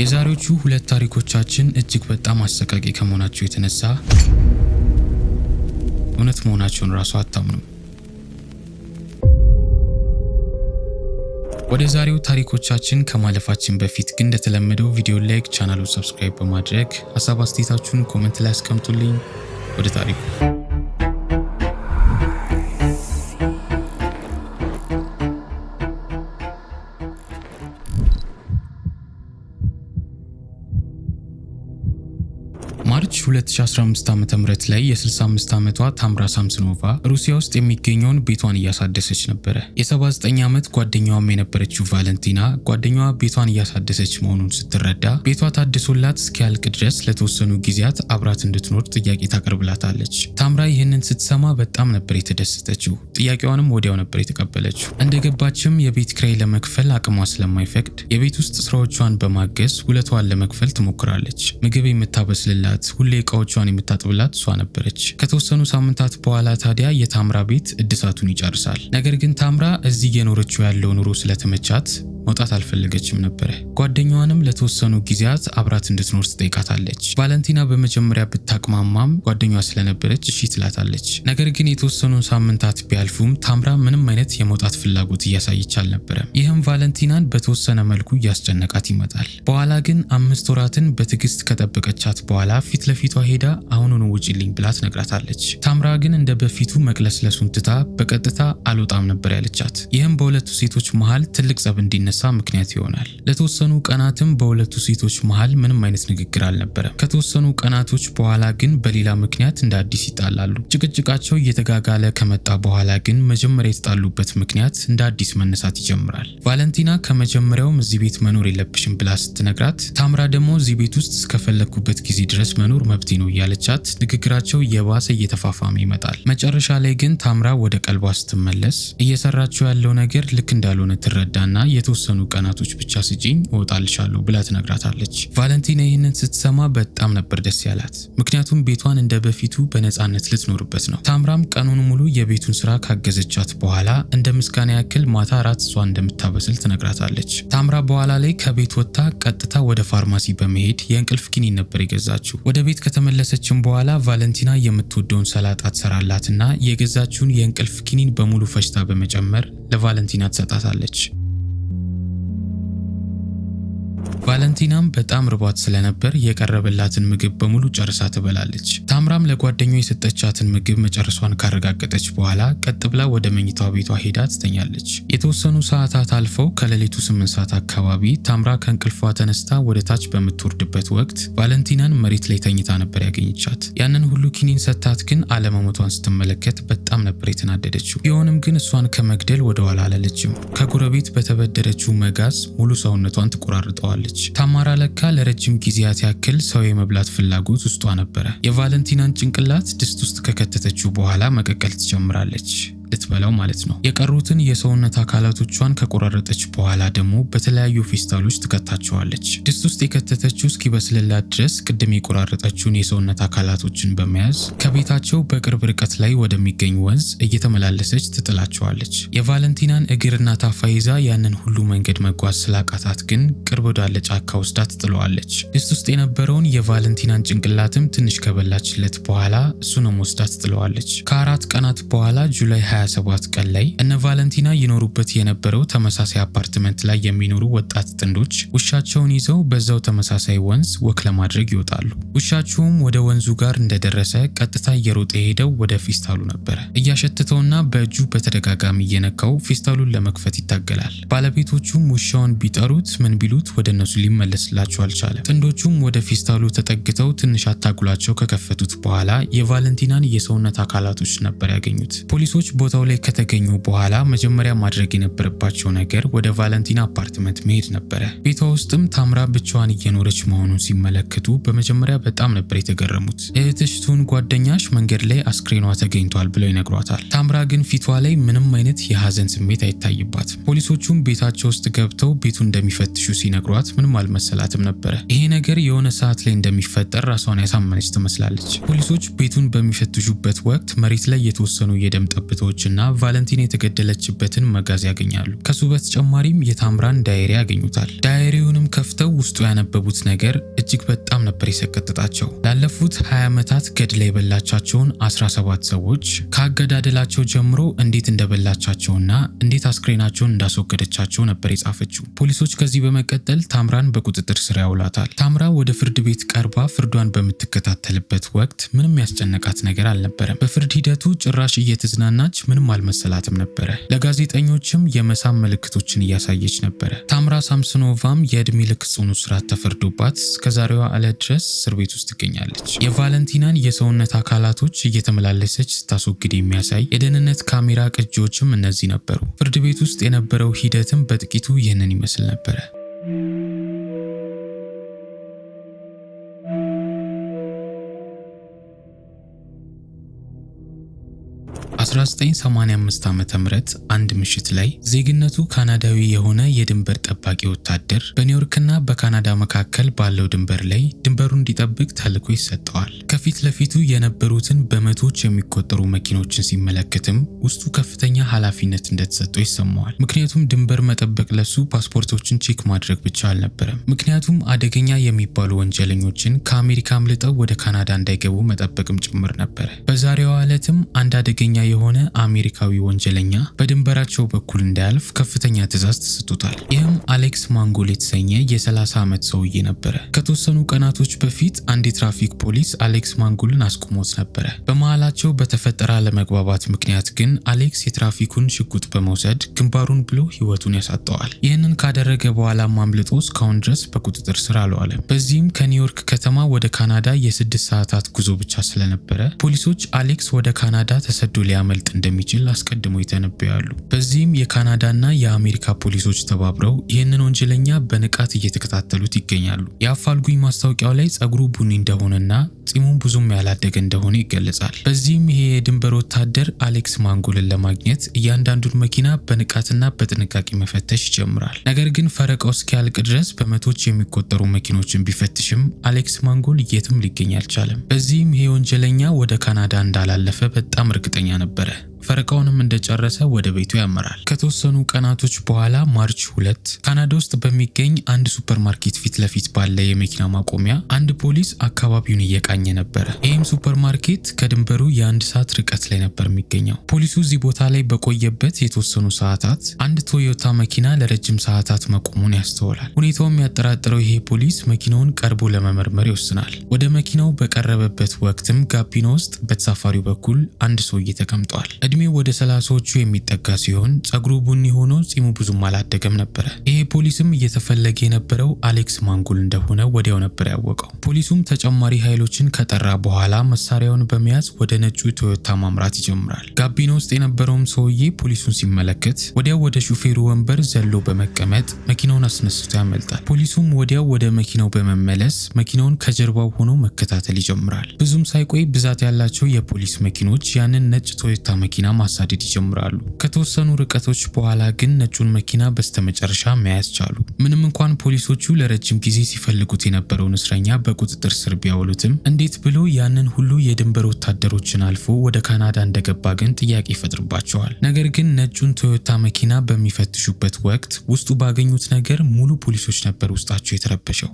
የዛሬዎቹ ሁለት ታሪኮቻችን እጅግ በጣም አሰቃቂ ከመሆናቸው የተነሳ እውነት መሆናቸውን ራሱ አታምኑም። ወደ ዛሬው ታሪኮቻችን ከማለፋችን በፊት ግን እንደተለመደው ቪዲዮ like፣ ቻናሉን subscribe በማድረግ ሀሳብ አስተያየታችሁን comment ላይ አስቀምጡልኝ። ወደ ታሪኩ። March 2015 ዓ.ም ላይ የ65 ዓመቷ ታምራ ሳምስኖቫ ሩሲያ ውስጥ የሚገኘውን ቤቷን እያሳደሰች ነበረ። የ79 ዓመት ጓደኛዋም የነበረችው ቫለንቲና ጓደኛዋ ቤቷን እያሳደሰች መሆኑን ስትረዳ ቤቷ ታድሶላት እስኪያልቅ ድረስ ለተወሰኑ ጊዜያት አብራት እንድትኖር ጥያቄ ታቀርብላታለች። ታምራ ይህንን ስትሰማ በጣም ነበር የተደሰተችው። ጥያቄዋንም ወዲያው ነበር የተቀበለችው። እንደገባችም የቤት ኪራይ ለመክፈል አቅሟ ስለማይፈቅድ የቤት ውስጥ ስራዎቿን በማገዝ ውለቷን ለመክፈል ትሞክራለች። ምግብ የምታበስልላት፣ ሁሌ እቃዎቿን የምታጥብላት እሷ ነበረች። ከተወሰኑ ሳምንታት በኋላ ታዲያ የታምራ ቤት እድሳቱን ይጨርሳል። ነገር ግን ታምራ እዚህ እየኖረችው ያለው ኑሮ ስለተመቻት መውጣት አልፈለገችም ነበረ። ጓደኛዋንም ለተወሰኑ ጊዜያት አብራት እንድትኖር ትጠይቃታለች። ቫለንቲና በመጀመሪያ ብታቅማማም ጓደኛዋ ስለነበረች እሺ ትላታለች። ነገር ግን የተወሰኑ ሳምንታት ቢያልፉም ታምራ ምንም አይነት የመውጣት ፍላጎት እያሳየች አልነበረም። ይህም ቫለንቲናን በተወሰነ መልኩ እያስጨነቃት ይመጣል። በኋላ ግን 5 ወራትን በትዕግስት ከጠበቀቻት በኋላ ፊት ለፊቷ ሄዳ አሁኑኑ ውጪልኝ ብላ ትነግራታለች። ታምራ ግን እንደ በፊቱ መቅለስለሱን ትታ በቀጥታ አልወጣም ነበር ያለቻት። ይህም በሁለቱ ሴቶች መሃል ትልቅ ጸብ እንዲነሳ ምክንያት ይሆናል። ለተወሰኑ ቀናትም በሁለቱ ሴቶች መሃል ምንም አይነት ንግግር አልነበረም። ከተወሰኑ ቀናቶች በኋላ ግን በሌላ ምክንያት እንደ አዲስ ይጣላሉ። ጭቅጭቃቸው እየተጋጋለ ከመጣ በኋላ ግን መጀመሪያ የተጣሉበት ምክንያት እንደ አዲስ መነሳት ይጀምራል። ቫለንቲና ከመጀመሪያውም እዚህ ቤት መኖር የለብሽም ብላ ስትነግራት፣ ታምራ ደግሞ እዚህ ቤት ውስጥ እስከፈለግኩበት ጊዜ ድረስ መኖር መብቴ ነው እያለቻት ንግግራቸው የባሰ እየተፋፋመ ይመጣል። መጨረሻ ላይ ግን ታምራ ወደ ቀልቧ ስትመለስ እየሰራችው ያለው ነገር ልክ እንዳልሆነ ትረዳና የተወሰኑ ቀናቶች ብቻ ስጪኝ እወጣልሻለሁ ብላ ትነግራታለች። ቫለንቲና ይህንን ስትሰማ በጣም ነበር ደስ ያላት። ምክንያቱም ቤቷን እንደ በፊቱ በነፃነት ልትኖርበት ነው። ታምራም ቀኑን ሙሉ የቤቱን ስራ ካገዘቻት በኋላ እንደ ምስጋና ያክል ማታ እራት እሷ እንደምታበስል ትነግራታለች። ታምራ በኋላ ላይ ከቤት ወጥታ ቀጥታ ወደ ፋርማሲ በመሄድ የእንቅልፍ ኪኒን ነበር የገዛችው። ወደ ቤት ከተመለሰችም በኋላ ቫለንቲና የምትወደውን ሰላጣ ትሰራላትና የገዛችውን የእንቅልፍ ኪኒን በሙሉ ፈጭታ በመጨመር ለቫለንቲና ትሰጣታለች። ቫለንቲናም በጣም ርቧት ስለነበር የቀረበላትን ምግብ በሙሉ ጨርሳ ትበላለች። ታምራም ለጓደኛዋ የሰጠቻትን ምግብ መጨረሷን ካረጋገጠች በኋላ ቀጥ ብላ ወደ መኝታ ቤቷ ሄዳ ትተኛለች። የተወሰኑ ሰዓታት አልፈው ከሌሊቱ 8 ሰዓት አካባቢ ታምራ ከእንቅልፏ ተነስታ ወደ ታች በምትወርድበት ወቅት ቫለንቲናን መሬት ላይ ተኝታ ነበር ያገኘቻት። ያንን ሁሉ ኪኒን ሰታት ግን አለመሞቷን ስትመለከት በጣም ነበር የተናደደችው። ቢሆንም ግን እሷን ከመግደል ወደኋላ አላለችም። ከጎረቤት በተበደረችው መጋዝ ሙሉ ሰውነቷን ትቆራርጠዋለች። ታማራ ለካ ለረጅም ጊዜያት ያክል ሰው የመብላት ፍላጎት ውስጧ ነበረ። የቫለንቲናን ጭንቅላት ድስት ውስጥ ከከተተችው በኋላ መቀቀል ትጀምራለች። ልትበላው ማለት ነው። የቀሩትን የሰውነት አካላቶቿን ከቆራረጠች በኋላ ደግሞ በተለያዩ ፌስታሎች ትከታቸዋለች። ድስት ውስጥ የከተተችው እስኪበስልላት ድረስ ቅድም የቆራረጠችውን የሰውነት አካላቶችን በመያዝ ከቤታቸው በቅርብ ርቀት ላይ ወደሚገኝ ወንዝ እየተመላለሰች ትጥላቸዋለች። የቫለንቲናን እግርና ታፋ ይዛ ያንን ሁሉ መንገድ መጓዝ ስላቃታት ግን ቅርብ ወዳለ ጫካ ወስዳ ትጥለዋለች። ድስት ውስጥ የነበረውን የቫለንቲናን ጭንቅላትም ትንሽ ከበላችለት በኋላ እሱንም ወስዳ ትጥለዋለች። ከ4 ቀናት በኋላ July 27 ቀን ላይ እነ ቫለንቲና ይኖሩበት የነበረው ተመሳሳይ አፓርትመንት ላይ የሚኖሩ ወጣት ጥንዶች ውሻቸውን ይዘው በዛው ተመሳሳይ ወንዝ walk ለማድረግ ይወጣሉ። ውሻቸውም ወደ ወንዙ ጋር እንደደረሰ ቀጥታ እየሮጠ የሄደው ወደ ፌስታሉ ነበረ። እያሸተተውና በእጁ በተደጋጋሚ እየነካው ፌስታሉን ለመክፈት ይታገላል። ባለቤቶቹም ውሻውን ቢጠሩት ምን ቢሉት ወደ እነሱ ሊመለስላቸው አልቻለም። ጥንዶቹም ወደ ፌስታሉ ተጠግተው ትንሽ አታግሏቸው ከከፈቱት በኋላ የቫለንቲናን የሰውነት አካላቶች ነበር ያገኙት። ፖሊሶች ቦታው ላይ ከተገኙ በኋላ መጀመሪያ ማድረግ የነበረባቸው ነገር ወደ ቫለንቲና አፓርትመንት መሄድ ነበረ። ቤቷ ውስጥም ታምራ ብቻዋን እየኖረች መሆኑን ሲመለከቱ በመጀመሪያ በጣም ነበር የተገረሙት። እህትሽ ትሁን ጓደኛሽ መንገድ ላይ አስክሬኗ ተገኝቷል ብለው ይነግሯታል። ታምራ ግን ፊቷ ላይ ምንም አይነት የሀዘን ስሜት አይታይባትም። ፖሊሶቹም ቤታቸው ውስጥ ገብተው ቤቱ እንደሚፈትሹ ሲነግሯት ምንም አልመሰላትም ነበረ። ይሄ ነገር የሆነ ሰዓት ላይ እንደሚፈጠር ራሷን ያሳመነች ትመስላለች። ፖሊሶች ቤቱን በሚፈትሹበት ወቅት መሬት ላይ የተወሰኑ የደም ጠብታዎች ወረቀቶችና ቫለንቲና የተገደለችበትን መጋዝ ያገኛሉ። ከሱ በተጨማሪም የታምራን diary ያገኙታል። Diary ውንም ከፍተው ውስጡ ያነበቡት ነገር እጅግ በጣም ነበር የሰቀጠጣቸው። ላለፉት 20 ዓመታት ገድላ የበላቻቸውን 17 ሰዎች ከአገዳደላቸው ጀምሮ እንዴት እንደበላቻቸውና እንዴት አስክሬናቸውን እንዳስወገደቻቸው ነበር የጻፈችው። ፖሊሶች ከዚህ በመቀጠል ታምራን በቁጥጥር ስር ያውላታል። ታምራ ወደ ፍርድ ቤት ቀርባ ፍርዷን በምትከታተልበት ወቅት ምንም ያስጨነቃት ነገር አልነበረም። በፍርድ ሂደቱ ጭራሽ እየተዝናናች ምንም አልመሰላትም ነበረ። ለጋዜጠኞችም የመሳም ምልክቶችን እያሳየች ነበረ። ታምራ ሳምሶኖቫም የእድሜ ልክ ጽኑ እስራት ተፈርዶባት እስከዛሬዋ ዕለት ድረስ እስር ቤት ውስጥ ትገኛለች። የቫለንቲናን የሰውነት አካላቶች እየተመላለሰች ስታስወግድ የሚያሳይ የደህንነት ካሜራ ቅጂዎችም እነዚህ ነበሩ። ፍርድ ቤት ውስጥ የነበረው ሂደትም በጥቂቱ ይህንን ይመስል ነበረ። በ1985 ዓ.ም አንድ ምሽት ላይ ዜግነቱ ካናዳዊ የሆነ የድንበር ጠባቂ ወታደር በኒውዮርክና በካናዳ መካከል ባለው ድንበር ላይ ድንበሩን እንዲጠብቅ ተልዕኮ ይሰጠዋል። ከፊት ለፊቱ የነበሩትን በመቶዎች የሚቆጠሩ መኪኖችን ሲመለከትም ውስጡ ከፍተኛ ኃላፊነት እንደተሰጠው ይሰማዋል። ምክንያቱም ድንበር መጠበቅ ለሱ ፓስፖርቶችን check ማድረግ ብቻ አልነበረም። ምክንያቱም አደገኛ የሚባሉ ወንጀለኞችን ከአሜሪካ አምልጠው ወደ ካናዳ እንዳይገቡ መጠበቅም ጭምር ነበረ። በዛሬዋ ዕለትም አንድ አደገኛ የሆነ አሜሪካዊ ወንጀለኛ በድንበራቸው በኩል እንዳያልፍ ከፍተኛ ትዕዛዝ ተሰጥቶታል። ይህም አሌክስ ማንጎል የተሰኘ የ30 ዓመት ሰውዬ ነበረ። ከተወሰኑ ቀናቶች በፊት አንድ የትራፊክ ፖሊስ አሌክስ ማንጎልን አስቁሞት ነበረ። በመሃላቸው በተፈጠረ አለመግባባት ምክንያት ግን አሌክስ የትራፊኩን ሽጉጥ በመውሰድ ግንባሩን ብሎ ህይወቱን ያሳጠዋል። ይህንን ካደረገ በኋላ አምልጦ እስካሁን ድረስ በቁጥጥር ስር አልዋለም። በዚህም ከኒውዮርክ ከተማ ወደ ካናዳ የ6 ሰዓታት ጉዞ ብቻ ስለነበረ ፖሊሶች አሌክስ ወደ ካናዳ ተሰዶ ሊያመልጥ እንደሚችል አስቀድሞ ይተነብያሉ። በዚህም የካናዳና የአሜሪካ ፖሊሶች ተባብረው ይህንን ወንጀለኛ በንቃት እየተከታተሉት ይገኛሉ። የአፋልጉኝ ማስታወቂያው ላይ ጸጉሩ ቡኒ እንደሆነና ጺሙን ብዙም ያላደገ እንደሆነ ይገለጻል። በዚህም ይሄ የድንበር ወታደር አሌክስ ማንጎልን ለማግኘት እያንዳንዱን መኪና በንቃትና በጥንቃቄ መፈተሽ ይጀምራል። ነገር ግን ፈረቃው እስኪያልቅ ድረስ በመቶዎች የሚቆጠሩ መኪኖችን ቢፈትሽም አሌክስ ማንጎል የትም ሊገኝ አልቻለም። በዚህም ይሄ ወንጀለኛ ወደ ካናዳ እንዳላለፈ በጣም እርግጠኛ ነበረ። ፈረቃውንም እንደጨረሰ ወደ ቤቱ ያመራል። ከተወሰኑ ቀናቶች በኋላ March 2 ካናዳ ውስጥ በሚገኝ አንድ ሱፐርማርኬት ፊት ለፊት ባለ የመኪና ማቆሚያ አንድ ፖሊስ አካባቢውን እየቃኘ ነበረ። ይህም ሱፐርማርኬት ከድንበሩ የ1 ሰዓት ርቀት ላይ ነበር የሚገኘው። ፖሊሱ እዚህ ቦታ ላይ በቆየበት የተወሰኑ ሰዓታት አንድ ቶዮታ መኪና ለረጅም ሰዓታት መቆሙን ያስተውላል። ሁኔታው የሚያጠራጥረው ይሄ ፖሊስ መኪናውን ቀርቦ ለመመርመር ይወስናል። ወደ መኪናው በቀረበበት ወቅትም ጋቢና ውስጥ በተሳፋሪው በኩል አንድ ሰውዬ ተቀምጧል። እድሜው ወደ 30ዎቹ የሚጠጋ ሲሆን ጸጉሩ ቡኒ ሆኖ ጺሙ ብዙም አላደገም ነበረ። ይሄ ፖሊስም እየተፈለገ የነበረው አሌክስ ማንጎል እንደሆነ ወዲያው ነበር ያወቀው። ፖሊሱም ተጨማሪ ኃይሎችን ከጠራ በኋላ መሳሪያውን በመያዝ ወደ ነጩ ቶዮታ ማምራት ይጀምራል። ጋቢና ውስጥ የነበረውም ሰውዬ ፖሊሱን ሲመለከት ወዲያው ወደ ሹፌሩ ወንበር ዘሎ በመቀመጥ መኪናውን አስነስቶ ያመልጣል። ፖሊሱም ወዲያው ወደ መኪናው በመመለስ መኪናውን ከጀርባው ሆኖ መከታተል ይጀምራል። ብዙም ሳይቆይ ብዛት ያላቸው የፖሊስ መኪኖች ያንን ነጭ ቶዮታ መኪና ማሳደድ ይጀምራሉ። ከተወሰኑ ርቀቶች በኋላ ግን ነጩን መኪና በስተመጨረሻ መያዝ ቻሉ። ምንም እንኳን ፖሊሶቹ ለረጅም ጊዜ ሲፈልጉት የነበረውን እስረኛ በቁጥጥር ስር ቢያውሉትም እንዴት ብሎ ያንን ሁሉ የድንበር ወታደሮችን አልፎ ወደ ካናዳ እንደገባ ግን ጥያቄ ይፈጥርባቸዋል። ነገር ግን ነጩን ቶዮታ መኪና በሚፈትሹበት ወቅት ውስጡ ባገኙት ነገር ሙሉ ፖሊሶች ነበር ውስጣቸው የተረበሸው።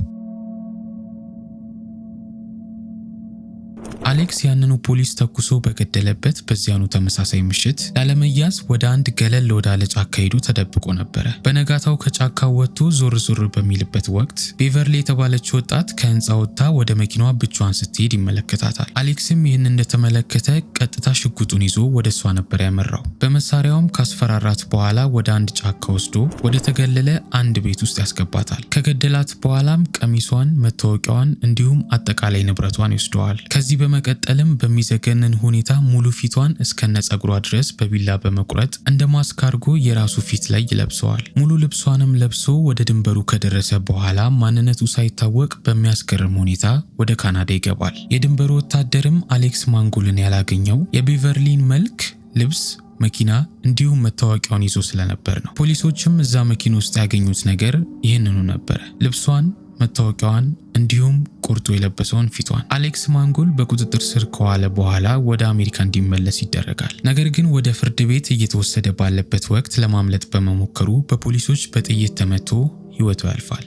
አሌክስ ያንኑ ፖሊስ ተኩሶ በገደለበት በዚያኑ ተመሳሳይ ምሽት ላለመያዝ ወደ አንድ ገለል ወዳለ ጫካ ሄዶ ተደብቆ ነበረ። በነጋታው ከጫካው ወጥቶ ዞር ዞር በሚልበት ወቅት ቤቨርሊ የተባለች ወጣት ከህንፃ ወጥታ ወደ መኪናዋ ብቻዋን ስትሄድ ይመለከታታል። አሌክስም ይህን እንደተመለከተ ቀጥታ ሽጉጡን ይዞ ወደ እሷ ነበር ያመራው። በመሳሪያውም ካስፈራራት በኋላ ወደ አንድ ጫካ ወስዶ ወደ ተገለለ አንድ ቤት ውስጥ ያስገባታል። ከገደላት በኋላም ቀሚሷን፣ መታወቂያዋን እንዲሁም አጠቃላይ ንብረቷን ይወስደዋል። ከዚህ በመቀጠልም በሚዘገንን ሁኔታ ሙሉ ፊቷን እስከነ ጸጉሯ ድረስ በቢላ በመቁረጥ እንደ ማስክ አድርጎ የራሱ ፊት ላይ ይለብሰዋል። ሙሉ ልብሷንም ለብሶ ወደ ድንበሩ ከደረሰ በኋላ ማንነቱ ሳይታወቅ በሚያስገርም ሁኔታ ወደ ካናዳ ይገባል። የድንበሩ ወታደርም አሌክስ ማንጎልን ያላገኘው የቤቨርሊን መልክ፣ ልብስ፣ መኪና እንዲሁም መታወቂያውን ይዞ ስለነበር ነው። ፖሊሶችም እዛ መኪና ውስጥ ያገኙት ነገር ይህንኑ ነበረ። ልብሷን፣ መታወቂያዋን እንዲሁም ቆርጦ የለበሰውን ፊቷን። አሌክስ ማንጎል በቁጥጥር ስር ከዋለ በኋላ ወደ አሜሪካ እንዲመለስ ይደረጋል። ነገር ግን ወደ ፍርድ ቤት እየተወሰደ ባለበት ወቅት ለማምለጥ በመሞከሩ በፖሊሶች በጥይት ተመቶ ሕይወቱ ያልፋል።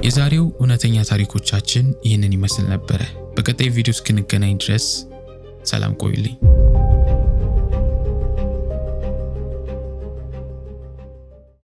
የዛሬው እውነተኛ ታሪኮቻችን ይህንን ይመስል ነበረ። በቀጣይ ቪዲዮ እስክንገናኝ ድረስ ሰላም ቆዩልኝ።